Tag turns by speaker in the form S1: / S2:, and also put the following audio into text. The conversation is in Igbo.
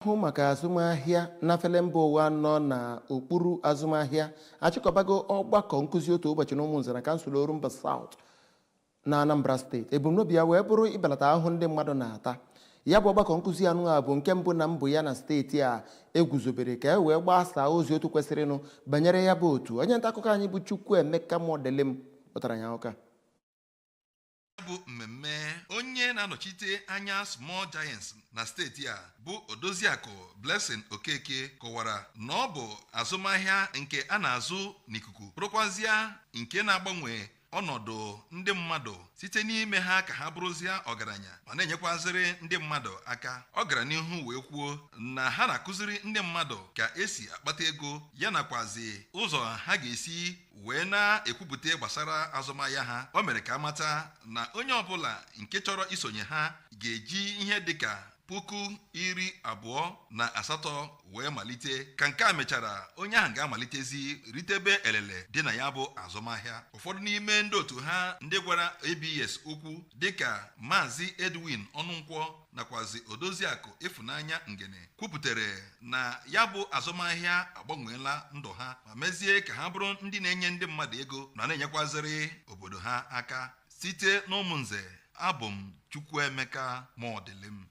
S1: Hụ maka azụmahịa n'afele mba ụwa nọ n'okpuru azụmahịa achịkọbago ọgbakọ nkụzi otu ụbọchị na Ụmụnze na kansụl Orumba South na Anambra Steeti. Ebumnobi ya wee bụrụ ịbelata ahụhụ ndị mmadụ na-ata. Ya bụ ọgbakọ nkụzi anụ a bụ nke mbụ na mbụ ya na steeti a eguzobere ka e wee gbasaa ozi otu kwesịrịnụ banyere ya bụ otu. Onye nta akụkọ anyị bụ Chukwuemeka Modelim pụtara ya ụka.
S2: Bụ mmemme onye na-anọchite anya Small Giants na steeti a bụ Odoziakụ Blessing Okeke kọwara na ọ bụ azụmahịa nke a na-azụ n'ikuku, bụrụkwazịa nke na-agbanwe ọnọdụ ndị mmadụ site n'ime ha ka ha bụrụzie ọgaranya ma na-enyekwazịrị ndị mmadụ aka. Ọ gara n'ihu wee kwuo na ha na-akụziri ndị mmadụ ka esi akpata ego, ya nakwazi ụzọ ha ga-esi wee na-ekwupụta gbasara azụmahịa ha. O mere ka amata na onye ọbụla nke chọrọ isonye ha ga-eji ihe dịka 28,000 wee malite. Ka nke a mechara, onye ahụ ga-amalitezi ritebe elele dị na ya bụ azụmahịa. Ụfọdụ n'ime ndị otu ha ndị gwara ABS okwu, dịka Maazị Edwin Ọnụnkwọ nakwazi Odoziakụ Ịfụnanya Ngene, kwupụtara na ya bụ azụmahịa agbanweela ndụ ha ma mezie ka ha bụrụ ndị na-enye ndị mmadụ ego ma na-enyekwazịrị obodo ha aka. Site n'Ụmụnze, abụ m Chukwuemeka Modilim.